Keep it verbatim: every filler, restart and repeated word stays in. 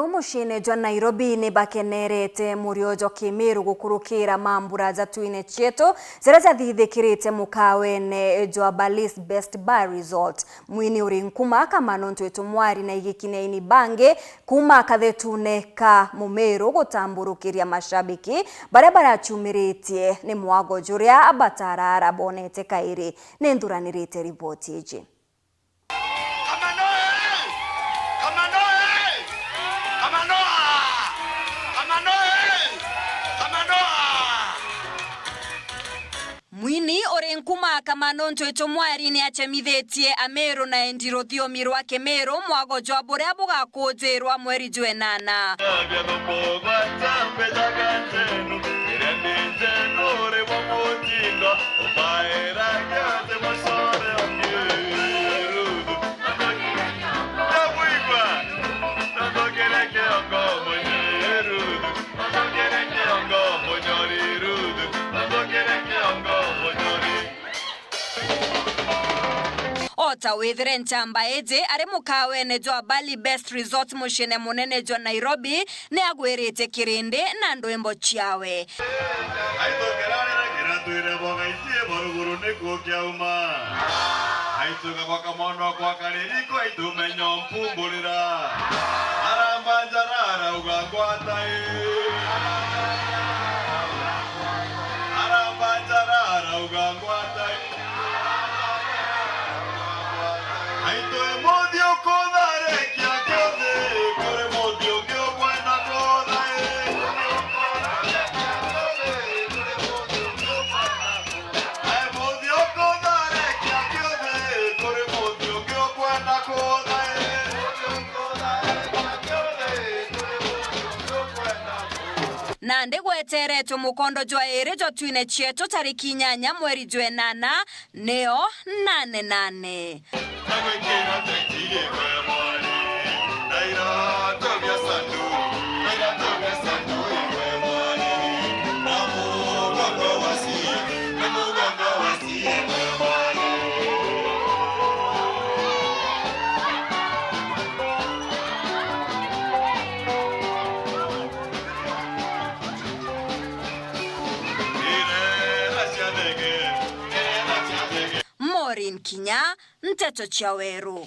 Muciine jwa Nairobi ni bakenerete murio jwa Kimiru gukurukira mambura ja twine cietu jaria jathithikirite mukawene jwa Bali's Best Bar Resort. Mwini uri nkuma kama nontu etu mwari na igiki na aini bangi kuma kathetune ka Mumiru gutamburukiria mashabiki baria baracumiritie ni mwago juria bataraara bonete kairi. Ni nthuranirite riboti iji. Kamano ee! Kamano ee! Kamano aa! Kamano ee! Kamano aa! Mwini uri nkuma Kamano Ntwitu Mwari ni acemithitie Amiru na endi ruthiomi rwa Kimiru mwago jwa buria bugakuujirwa mweri jwa enana. O ta withire nchamba iji ari mukawene jwa Bali Best Resort muciine munene jwa Nairobi, ni agwirite kirindi na ndwimbo ciawe. Aitu kirarira kiratwire boga itie baruguru nikuo kiauma. Aitu gaboka mono kwa kariri kwa aitu menyo mpumburira. Aramba njara arauga ngwata ii. Aramba njara arauga ngwata ii. Aitu e muthiu kutharekia kiuthi, kuri muthiu ungi ukwenda kuthae. E muthiu kutharekia kiuthi, kuri muthiu ungi ukwenda kuthae. Nandi gweteretwe mukondo jwa iri jwa twine cietu tariki inyanya mweri jwa enana, nio nane nane. Maureen Kinya, Nteto cia Weru.